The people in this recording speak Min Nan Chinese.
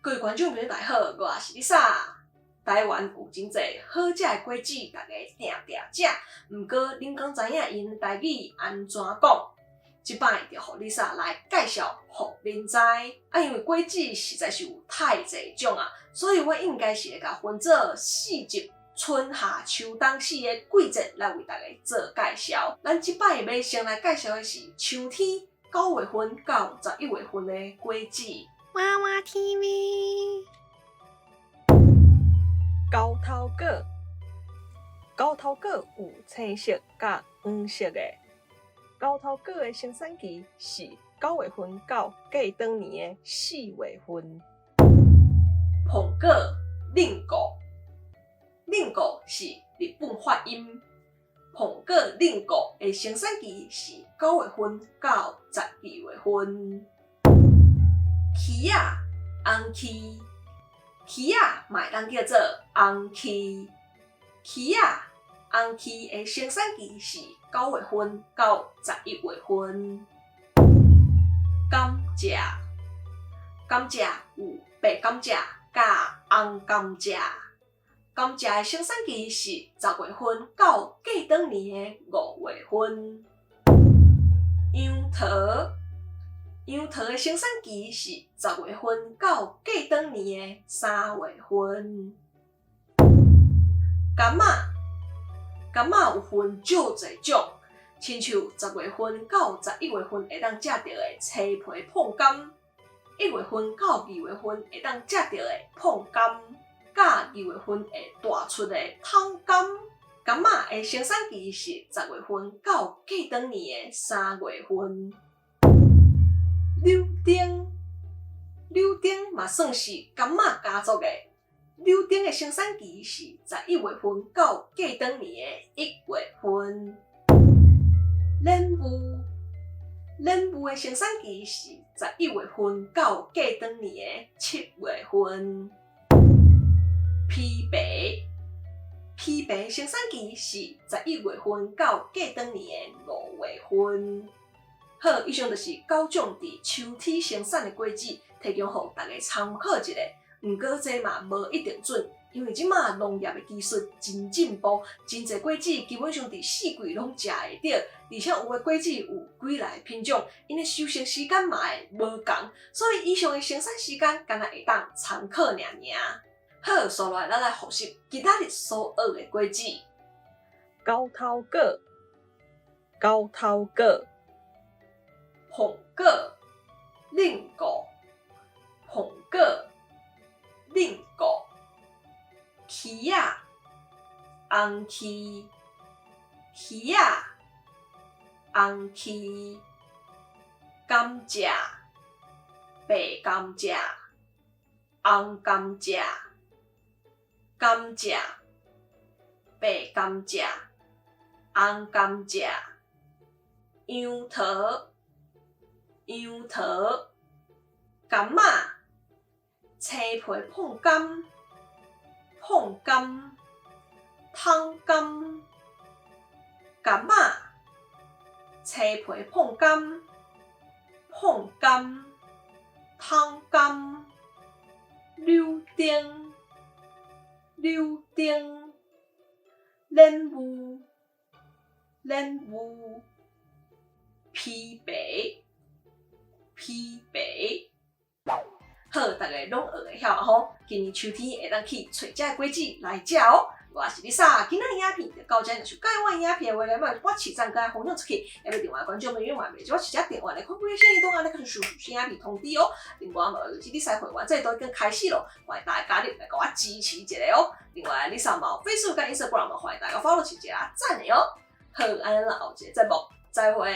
各位觀眾朋友大家好，我是 Lisa。台灣有真濟好食的果子，大家定定食。毋過，恁敢知影𪜶的台語按怎講？這擺就予 Lisa 來介紹予恁知。啊，因為果子實在是有太濟種啊，所以我應該是會共分做四集，春夏秋冬四個季節來為大家做介紹。咱這擺欲先來介紹的是秋天9月份到11月份的果子。娃娃 TV，猴頭果，猴頭果有青色佮黃色的。猴頭果的生產期是9月份到過轉年的4月份。膨果、令果，令果是日本發音。膨果、令果的生產期是9月份到12月份。柿仔、紅柿，柿仔嘛會當叫做紅柿。柿仔、紅柿的生產期是9月份到11月份。甘蔗，甘蔗有白甘蔗佮紅甘蔗。甘蔗的生產期是10月份到過轉年的5月份。楊桃，楊桃的生產期是10月份到過轉年的3月份。柑仔，柑仔有分足濟種，親像十月份到11月份會當食著的青皮椪柑，1月份到2月份會當食著的椪柑，佮2月份會大出的桶柑。柑仔的生產期是十月份到過轉年的3月份。柳丁，柳丁嘛算是柑仔家族的。柳丁的生產期是11月份到過轉年的1月份。蓮霧，蓮霧的生產期是十一月份到過轉年的7月份。枇杷，枇杷生產期是十一月份到過轉年的5月份。好，以上就是九種佇秋天生產的果子，提供予大家參考一下。毋過這嘛無一定準，因為這馬農業的技術真進步，真濟果子基本上佇四季攏食會著，而且有的果子有幾來品種，𪜶的收成時間嘛會無仝，所以以上的生產時間敢若會當參考爾爾。好，紲落來咱來複習今仔日所學的果子：猴頭果、猴頭果、膨果、令果、膨果、令果、柿仔、紅柿、柿仔、紅柿、甘蔗、白甘蔗、紅甘蔗、甘蔗、白甘蔗、紅甘蔗、楊桃、楊桃、柑仔、青皮椪柑、椪柑、桶柑、柑仔、青皮椪柑、椪柑、桶柑、柳丁、柳丁、蓮霧、蓮霧、枇杷、枇杷。好，大家攏學會曉啊吼！今年秋天會當去揣這果子來食哦。我是 Lisa，今仔日影片就到這，若是佮意我的影片的話，來幫我揤讚佮分享出去。也欲另外觀眾朋友嘛，袂少我揤這電話來看幾個線動啊，來看收新影片通知哦。另外嘛，就是 Lisa 會員制度已經開始咯，歡迎大家加入來共我支持一下哦。另外，Lisa 嘛有 Facebook 佮 Instagram 嘛，歡迎大家 follow 一下讚的哦。好，按呢咱後一個節目再會。